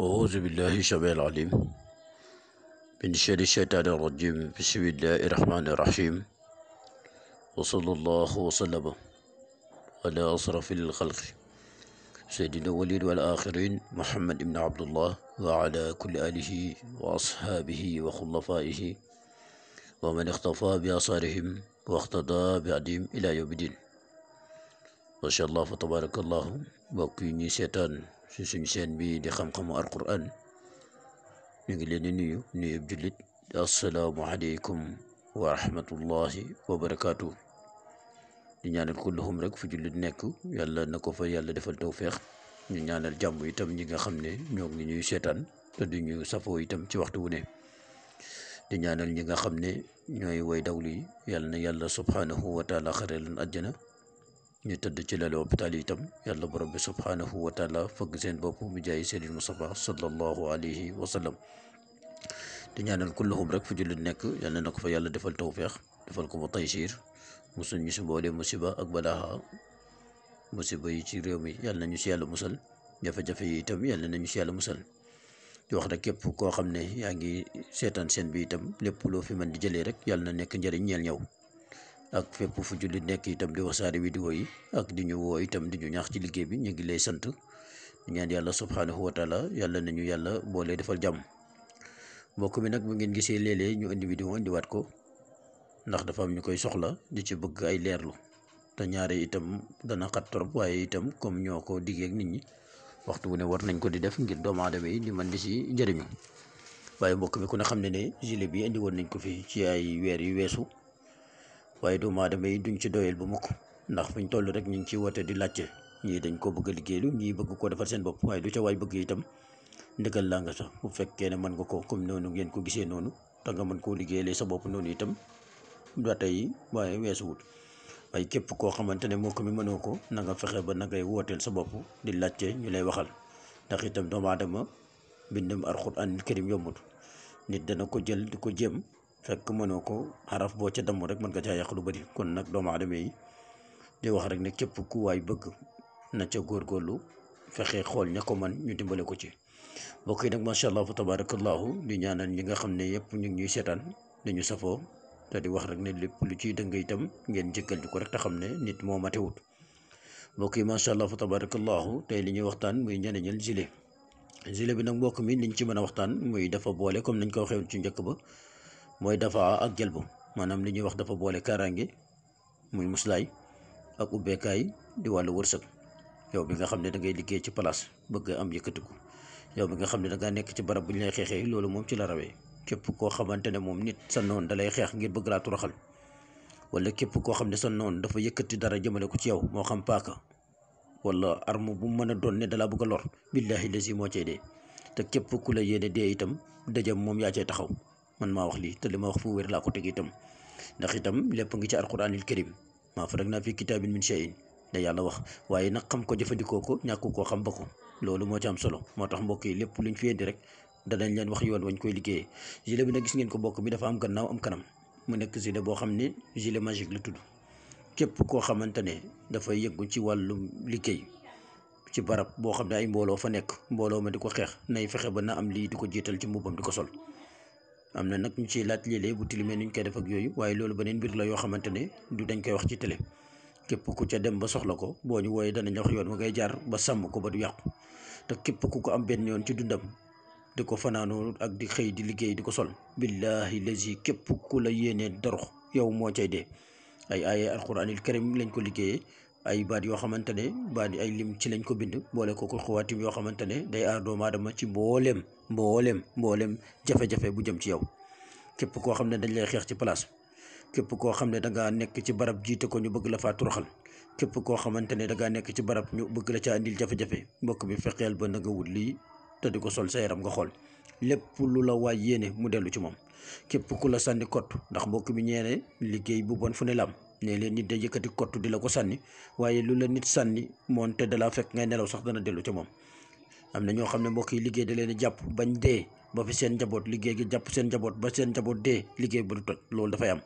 أعوذ بالله السميع العليم من شر الشيطان الرجيم. بسم الله الرحمن الرحيم، وصلى الله وسلم على أشرف الخلق سيدنا الأولين والآخرين محمد بن عبد الله وعلى كل آله وأصحابه وخلفائه ومن اختفى بآثارهم واقتدى بهديهم إلى يوم الدين. ما شاء الله فتبارك الله. mbokk yi ñuy seetaan ci suñu seen bi di xam-xamu alquran, ñu ngi leen di nuyu jullit. assalaamu aleykum wa rahmatullahi wa barakaatu. di ñaanal kulluhum rek fu jullit nekk yàlla na ko fa yàlla defal tawféex. ñu ñaanal jàmm itam ñi nga xam ne ñoo ngi ñuy seetaan te du ñu safoo itam ci waxtu wu ne. di ñaanal ñi nga xam ne ñooy way dawlu yi yàlla na yàlla subhanahu wa taala xare leen àjjana. ñu tëdd ci lal hôpital yi itam yàlla borom bi subhanahu wa taala fëgg seen bopp mu jaay Seydil Mustafa sallallahu alayhi wa sallam. di ñaanal kulluhum rek fu jullit nekk yàlla na ko fa yàlla defal tawféex, defal ko mu taysir, musul ñu si mboole musiba ak balaa musiba yi ci réew mi yàlla nañu si yàlla musal, jafe-jafe yi itam yàlla nañu si yàlla musal. di wax rek képp koo xam ne yaa ngi seetaan seen bi itam lépp loo fi mën di jëlee rek yàlla na nekk njëriñ ñeel ñëw ak fépp fu jullit nekk itam di wasaare vidéo yi ak di ñu woo itam di ñu ñaax ci liggéey bi. ñu ngi lay sant di ñaan yàlla subhanahu wa taala yàlla nañu yàlla boole defal jàmm. mbokk mi nag bu ngeen gisee léeg-léeg ñu indi vidéo indiwaat ko ndax dafa am ñu koy soxla di ci bëgg ay leerlu, te ñaare itam dana xat trop, waaye itam comme ñoo ko diggee ak nit ñi waxtu wu ne war nañ ko di def ngir doomu aadama yi di mën di si njëriñu. waaye mbokk mi ku ne xam ne ne gilet bi indi woon nañ ko fi ci ay weer yu weesu, waaye doomu aadama yi duñ ci doyal bu mukk ndax fuñ toll rek ñu ngi ci woote di laajte. ñii dañ ko bëgg a liggéeylu, ñii bëgg koo defal seen bopp, waaye du ca waay bëgg itam ndigal laa nga sax bu fekkee ne mën nga ko comme noonu ngeen ko gisee noonu te nga mën koo liggéeyalee sa bopp noonu itam ba tey waaye weesuwut. waaye képp koo xamante ne moo ko mi mënoo ko na nga fexe ba na ngay wooteel sa bopp di laajte ñu lay waxal, ndax itam doomu aadama bindum alxuraanil karim yombut. nit dana ko jël di ko jéem fekk mënoo ko xaraf boo ca damm rek mën nga caa yàq lu bëri. kon nag doomu aadama yi di wax rek ne képp ku waay bëgg na ca góorgóorlu fexe xool ña ko man ñu dimbale ko ci. mbokk yi nag macha allah fa tabarakallahu di ñaanal ñi nga xam ne yëpp ñu ngi ñuy seetaan dañu safoo te di wax rek ne lépp lu ciy dëng itam ngeen jëkkal di ko rek te xam ne nit moo matewut. mbokk yi macha allah fa tabarakallahu tey li ñuy waxtaan muy njëriñal gilet bi nag mbokk mi liñ ci mën a waxtaan muy dafa boole comme nañ ko waxee ci njëkk ba, mooy dafa ak jalbu, maanaam li ñuy wax dafa boole kaaraange muy muslaay ak ubbeekaay di wàllu wërsëg. yow bi nga xam ne da ngay liggéey ci place bëgg am yëkkatiku, yow bi nga xam ne da ngaa nekk ci barab bu ñu lay xeexee, loolu moom ci la rawee. képp koo xamante ne moom nit sa noon da lay xeex ngir bëgg laa turaxal, wala képp koo xam ne sa noon dafa yëkkati dara jëmale ko ci yow, moo xam paaka wala arme bu mën a doon ne dalaa bëgg a lor, billahi lasi moo cay dee. te képp ku la yéene dee itam dëjëm moom yaa cay taxaw. man maa wax lii te li ma wax fu wér laa ko teg itam, ndax itam lépp ngi ci alquranil karim maa farratnaa fi kitaabin min shay'in da yàlla wax. waaye nag xam ko jëfandikoo ko ñàkk koo xam ba ko, loolu moo ci am solo. moo tax mbokk yi lépp luñ fi indi rek danañ leen wax yoon wañ koy liggéeyee. gilet bi nag gis ngeen ko mbokk mi dafa am gannaaw am kanam, mu nekk gilet boo xam ne gilet magique la tudd. képp koo xamante ne dafay yëngu ci wàllum liggéey ci barab boo xam ne ay mbooloo fa nekk, mbooloo ma di ko xeex, nay fexe ba na am lii di ko jiital ci mbubbam di ko sol. am na nag ñu ciy laaj léeg-léeg bu tilimee nuñ koy def ak yooyu, waaye loolu beneen mbir la yoo xamante ne du dañ koy wax ci télé. képp ku ca dem ba soxla ko boo ñu wooyee danañ la wax yoon wa ngay jaar ba sàmm ko ba du yàqu. te képp ku ko am benn yoon ci dundam di ko fanaanoo ak di xëy di liggéey di ko sol, billahi lazi képp ku la yéenee dorox yow moo cay dee. ay aaye alquranil karim lañ ko liggéeyee, ay baat yoo xamante ne baat ay lim ci lañ ko bind, boole ko xawaatim yoo xamante ne day aar doomu aadama ci mbooleem jafe-jafe bu jëm ci yow. képp koo xam ne dañ lay xeex ci place, képp koo xam ne dangaa nekk ci barab jiite ko ñu bëgg la faa toroxal, képp koo xamante ne dangaa nekk ci barab ñu bëgg la ca andil jafe-jafe, mbokk bi fexeel ba na nga wut lii te di ko sol sa yaram nga xool. lépp lu la waay yéene mu dellu ci moom. képp ku la sànni kott, ndax mbokk bi ñeene liggéey bu bon fu ne la am, ne leen nit day yëkkati kott di la ko sànni, waaye lu la nit sànni moonte da laa fekk ngay nelaw sax dana dellu ci moom. am na ñoo xam ne mbokk yi liggéey da leen jàpp bañ dee ba fi seen njaboot, liggéey gi jàpp seen njaboot ba seen njaboot dee, liggéey ba du toj. loolu dafay am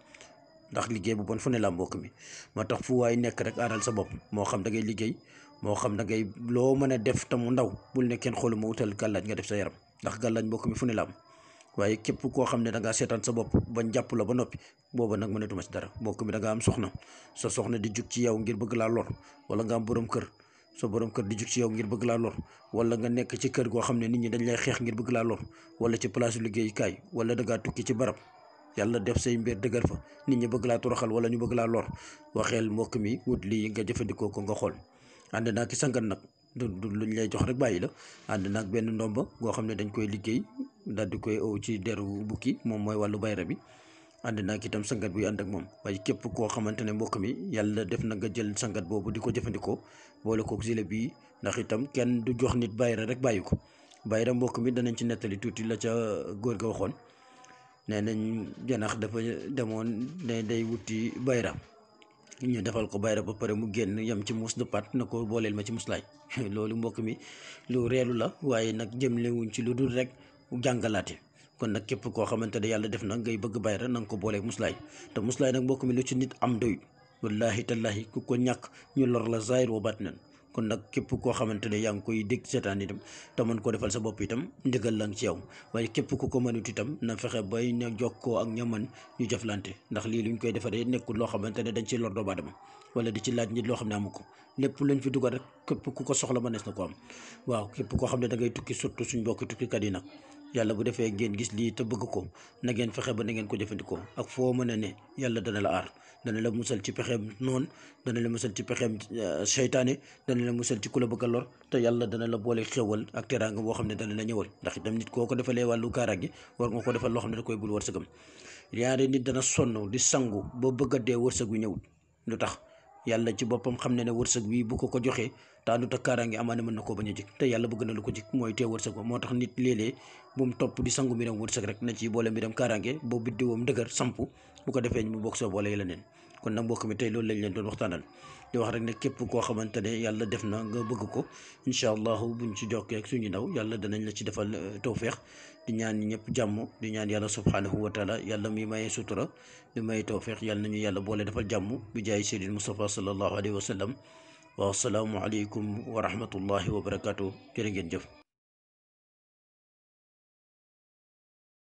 ndax liggéey bu bon fu ne la mbokk mi. moo tax fu waay nekk rek aaral sa bopp, moo xam da ngay liggéey moo xam da ngay loo mën a def te mu ndaw bul ne kenn xoolu ma wutal gàllaaj nga def sa yaram, ndax gàllaaj mbokk mi fu ne la am. waaye képp koo xam ne da ngaa seetaan sa bopp bañ jàpp la ba noppi booba nag mënatuma ci dara. mbokk mi da nga am soxna, sa soxna di jug ci yow ngir bëgg laa lor, wala nga am borom kër, sa borom kër di jug ci yow ngir bëgg laa lor, wala nga nekk ci kër goo xam ne nit ñi dañ lay xeex ngir bëgg laa lor, wala ci place liggéeyukaay, wala da ngaa tukki ci barab yàlla def say mbir dëgër fa nit ñi bëgg laa toroxal wala ñu bëgg laa lor, waxeel mbokk mi wut lii nga jëfandikoo ko nga xool. ànd naa ki sangat nag du luñ lay jox rek bàyyi la. ànd naag benn ndomba goo xam ne dañ koy liggéey daal di koy aw ci deru bukki, moom mooy wàllu bayra bi. ànd naag itam sangat buy ànd ak moom. waaye képp koo xamante ne mbokk mi yàlla def na nga jël sangat boobu di ko jëfandikoo boole kook gilet bii, ndax itam kenn du jox nit bayra rek bàyyi ko. bayra mbokk mi danañ ci nettali tuuti la ca góor ga waxoon. nee nañ janax dafa demoon ne day wuti bayra, ñu defal ko bayra ba pare mu génn yem ci muus dëppaat na ko booleel ma ci muslaay loolu mbokk mi lu reelu la, waaye nag jëmlewuñ ci lu dul rek jàngalaate. kon nag képp koo xamante ne yàlla def na ngay bëgg bayra na nga ko booleeg muslaay. te muslaay nag mbokk mi lu ci nit am doy wallahi tallahi ku ko ñàkk ñu lor la zahir wa batinan. kon nag képp koo xamante ne yaa ngi koy dégg seetaan itam te mën koo defal sa bopp itam ndigal la ci yow. waaye képp ku ko mënut itam na fexe bay na jokkoo ak ña mën ñu jëflante, ndax lii luñ koy defaree nekkul loo xamante ne dañ ci lor doomu aadama wala di ci laaj nit loo xam ne amu ko. lépp lañ fi dugal rek képp ku ko soxla mënees na ko am. waaw képp koo xam ne da ngay tukki, surtout suñ mbokki tukkikat yi nag, yàlla bu defee ngeen gis lii te bëgg ko na ngeen fexe ba na ngeen ko jëfandikoo. ak foo mën a ne yàlla dana la aar, dana la musal ci pexeem noonu, dana la musal ci pexeem seytaane, dana la musal ci ku la bëgg a lor, te yàlla dana la boole xéwal ak teraanga boo xam ne dana la ñëwal. ndax itam nit koo ko defalee wàllu kaaraange war nga ko defal loo xam ne da koy bul wërsëgam. ñaari nit dana sonn di sangu ba bëgg a dee wërsëg wi ñëwul. lu tax? yàlla ci boppam xam ne ne wërsëg wi bu ko joxee te àndut ak kaaraange amaane mën na koo bañ a jik, te yàlla bëgg na lu ko jik mooy tee wërsëg ba. moo tax nit léeg-léeg bu mu topp di sangu mbiram wërsëg rek, na ci boole mbiram kaaraange boo biddiwoom dëgër samp bu ko defee mu bokk soo boole yi la neen. kon nag mbokk mi tey loolu lañ leen doon waxtaanal, di wax rek ne képp koo xamante ne yàlla def na nga bëgg ko incha allahu buñ ci jokkee ak suñu ndaw yàlla danañ la ci defal tawféex. di ñaan ñëpp jàmm, di ñaan yàlla subhanahu wa taala yàlla mi maye sutura di maye tawféex, yàlla nañu yàlla boole defal jàmm bi jaay seydil Mustafa sallallahu alayhi wa sallam. wa assalaamu aleykum wa rahmatullahi wa barakaatu. jërë ngeen jëf.